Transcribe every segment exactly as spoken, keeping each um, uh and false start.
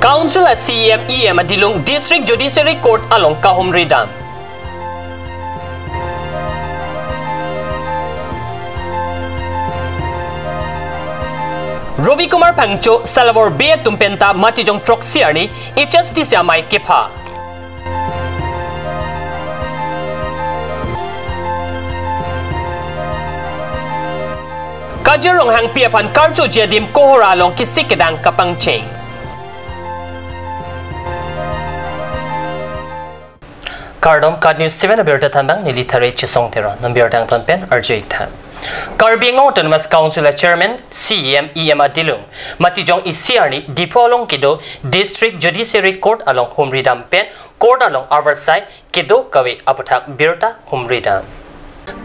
Council a C E M E M adilung District Judiciary Court along kahumri dam. Robi Kumar Phangcho, Salawor Bey atum penta Matijong throksi arni H S D C amei kepha. Kajir Ronghangpi aphan karchoji adim Kohora along kesik kedang kapangcheng. Kardom, KAT News seven abirta thanbang neli Thare Chesong Teron. Nambirta angton pen arju-ik tha. Karbi Anglong Autonomous Council a Chairman, C E M E M adilung Matijong isi arni Diphu along kedo District Judiciary Court along humri dam pen court along avarsai kedo kave aputhak birta humri dam.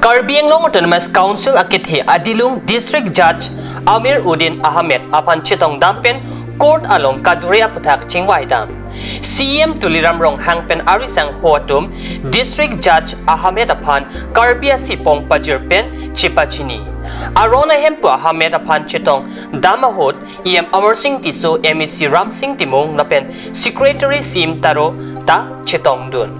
Karbi Anglong Autonomous Council akethe adilung District Judge Amir Uddin Ahmed aphan chetong dam pen court along kadure aputhak chingvai dam. C E M Tuliram Ronghang pen ari sangho atum District Judge Ahmed aphan Karbi asipong pajir pen chepachini. Aron ahempu Ahmed aphan chetong dam ahut E M Amarsing Tisso, M A C Ramsing Timung lapen Secretary Sim Taro ta chetongdun.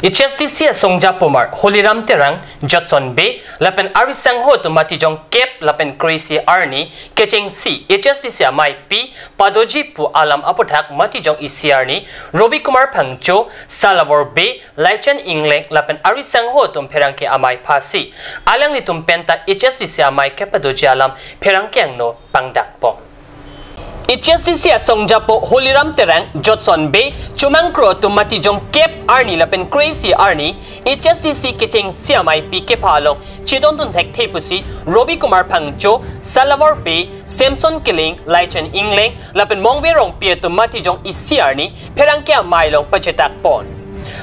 H S D C asongja pumar Holiram Terang, Jotson Bey lapen ari sangho atum Matijong kep lapen kre-isi arni kechengsi H S D C ameipi padoji pu alam aputhak Matijong isi arni Robi Kumar Phangcho, Salawor Bey, Laichan Engleng lapen ari sangho atum pherangke amei phasi alanglitum penta H S D C amei kepadoji alam pherangke angno pangdakpon. H S D C asongjapo Holiram Terang, Jotson Bey, Chomang Kro atum Matijong kep arni lapen kre-isi arni H S D C kechengsi ameipi kepha along chedondun thekthe pusi Robi Kumar Phangcho, Salawor Bey, Samson Killing, Laichan Engleng lapen Mongve Rongpi atum Matijong isi arni pherangke amei along pachetakpon.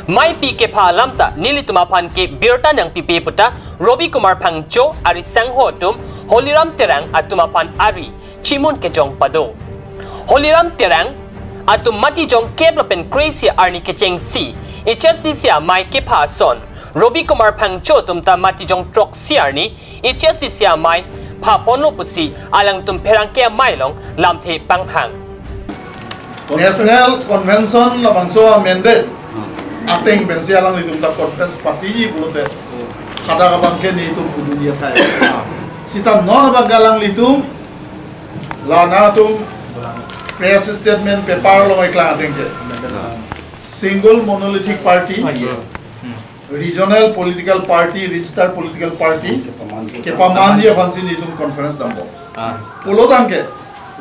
Meipi kepha alam ta nelitum aphan ke birta nangpipe puta Robi Kumar Phangcho ari sangho atum Holiram Terang atum aphan ari chimun kejong pado. Holiram Terang atum Matijong kep lapen kre-isi arni kechengsi H S D C amei kepha ason Robi Kumar Phangcho atum ta Matijong throksi arni H S D C amei phaponlo pusi alangtum pherangke amei along lamthe panghang. National Convention labangso amended ateng pensi alanglitum ta conference party pulote hadak abangke nelitum pudun ya thai. Sita non abangke alanglitum la nangtum press statement paper along iklang ateng ke single monolithic party, regional political party, registered political party kepamanji aphansi nelitum conference dampo. Pulo tangke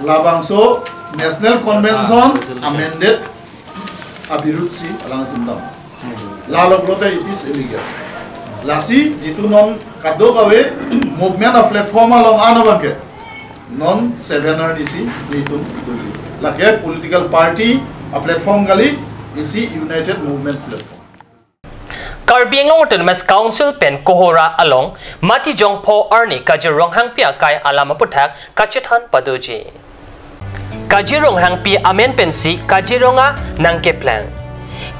labangso National Convention amended abirut si alangtum dam. Lalo pulote it is illegal. Lasi jitu non kadokave movement a platform along ano abangke non seven arni si nelitum doji. Lake political party a platform kali, isi united movement platform. Karbi Anglong Autonomous Council pen Kohora along Matijong pho arni Kajir Ronghangpi akai alam aputhak kachethan padoji. Kajir Ronghangpi amen pensi Kajir Rongha nangkeplang.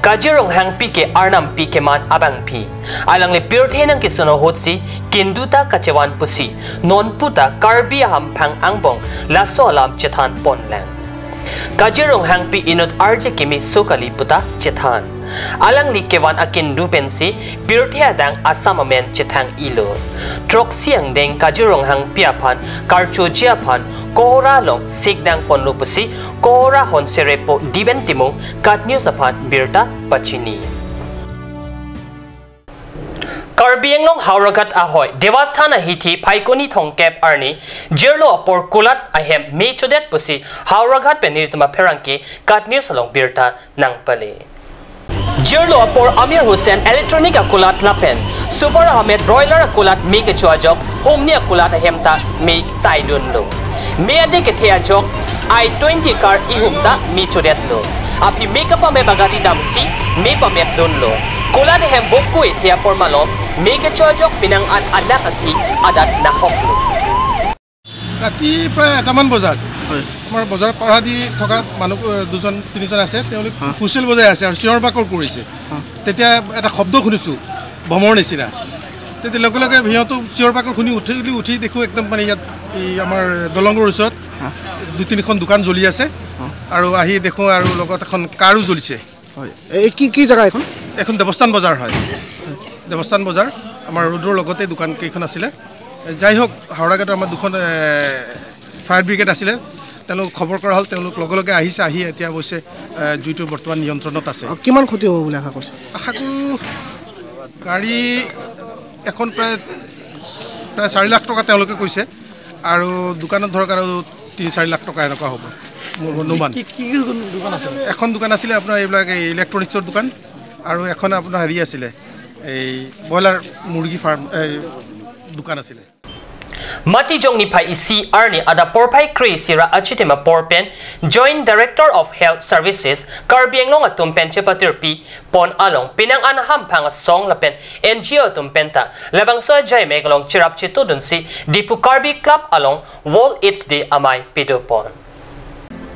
Kajir Ronghangpi ke Arnampi keman abangpi. Alangli pirthe nangkesono ahutsi kindu ta kachevan pusi nonpu ta Karbi ahamphang angbong laso alam chethan ponlang. Kajir Ronghangpi inut arje keme so kali puta chethan. Alangli kevan akindu pensi pirthe adang Assam amen chethang-ilo. Throksi angdeng Kajir Ronghangpi aphan karchoji aphan Kohora along sikdang ponlo pusi Kohora Honserepo Diben Timung KAT News aphan birta pachini. Karbi Anglong Howraghat ahoi Devasthan ahithi Phaikuni thomkep arni jirlo apor kulat ahem me chodet pusi Howraghat pen nelitum apherangke KAT News along birta nangpale. Jirlo apor Amir Hussain electronic akulat lapen Super Ahmed broiler akulat me kecho ajok humni akulat ahem ta me saidunlo. Me ade kethe ajok I twenty car ihum ta me chodetlo. Aphi me kapamep agari damsi me pamepdunlo. Kulat ahem vokku ethe apor malom me kecho ajok penang an anak athi adat nahoklo. ৰাতি প্ৰায় এটামান বজাত হয়। আমাৰ বজাৰত পাহাৰা দি থকা মানুহ, এ, দুজন তিনিজন আছে, তেওঁলোক হা। হুইচেল বজাই আছে আৰু চিঞৰ বাখৰ কৰিছে। হা। তেতিয়া এটা শব্দ শুনিছোঁ, বমৰ নিচিনা। তেতিয়া লগে লগে সিহঁতো চিঞৰ বাখৰ শুনি উঠিলো, উঠি দেখো একদম মানে ইয়াত এই আমাৰ দলঙৰ ওচৰত হা। দুই তিনিখন দোকান জ্বলি আছে হা। আৰু আহি দেখো আৰু লগত এখন কাৰো জ্বলিছে। হয়, এই কি কি জেগা এইখন? এখন দেৱস্থান বজাৰ হয়, দেৱস্থান বজাৰ আমাৰ ৰোডৰ লগতে দোকান কেইখন আছিলে। যাই হওক, হাওৰাঘাটৰ আমাৰ দুখন ফায়াৰ ব্ৰিগেড আছিলে, তেওঁলোকক খবৰ কৰা হ'ল, তেওঁলোক লগে লগে আহিছে, আহি এতিয়া অৱশ্যে এ, জুইটো বৰ্তমান নিয়ন্ত্ৰণত আছে। অ, কিমান ক্ষতি হ'ব বুলি আশা কৰিছে? আশা কৰোঁ গাড়ী এখন প্ৰায়, প্ৰায় চাৰি লাখ টকা তেওঁলোকে কৈছে আৰু দোকানত ধৰক আৰু তিনি চাৰি লাখ টকা এনেকুৱা হ'ব মোৰ অনুমান। কি কি কি দোকান আছে? এখন দোকান আছিলে আপোনাৰ এইবিলাক এই ইলেক্ট্ৰনিক্সৰ দোকান আৰু এখন আপোনাৰ হেৰি আছিলে এই ব্ৰইলাৰ মুৰ্গী ফাৰ্ম এই দোকান আছিলে। Matijong niphai isi arni adap porphai kre-isi ra achitim apor pen Joint Director of Health Services Karbi Anglong atum pen chepatirpi pon along penang an hamphang asong lapen N G O atum penta labangso ajaimek along cherap chetudunsi Diphu Karbi Club along World AIDS Day amei pidopon.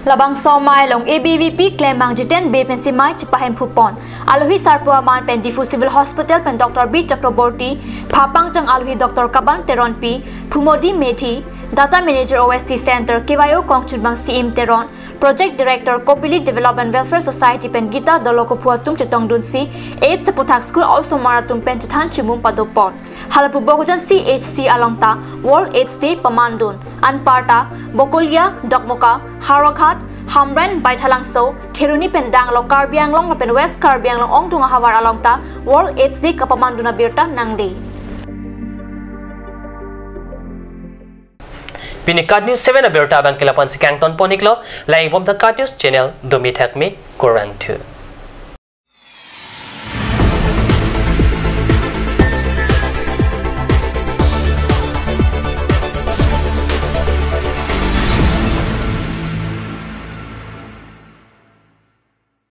Labangso amei along A B V P klembang Jiten Bey pensi amei chepahemphu pon. Alohi sarpo aman pen Diphu Civil Hospital pen Doctor B Chakraborty, pha pangjang alohi Doctor Kaban Teronpi, Phumodi Medhi, Data Manager O S T Center K Y O kongchunbang C M Teron, Project Director Kopili Development Welfare Society pen Gita Dolokophu atum chetongdunsi AIDS aphuthak school osomar atum pen chethan chimum padopon. Halapu Bokajan C H C along ta World AIDS Day pamandun. Anparta Bokolia, Dokmoka, Howraghat, Hamren, Baithalangso, Kheroni pen danglo Karbi Anglong lapen West Karbi Anglong ongdung ahavar along ta World AIDS Day kapamandun abirta nangde. Pini KAT News seven abirta abangke lapu-ansi kangton pon-iklo, lang-ik bom ta KAT News channel, dumi thakmi, kurvangthu.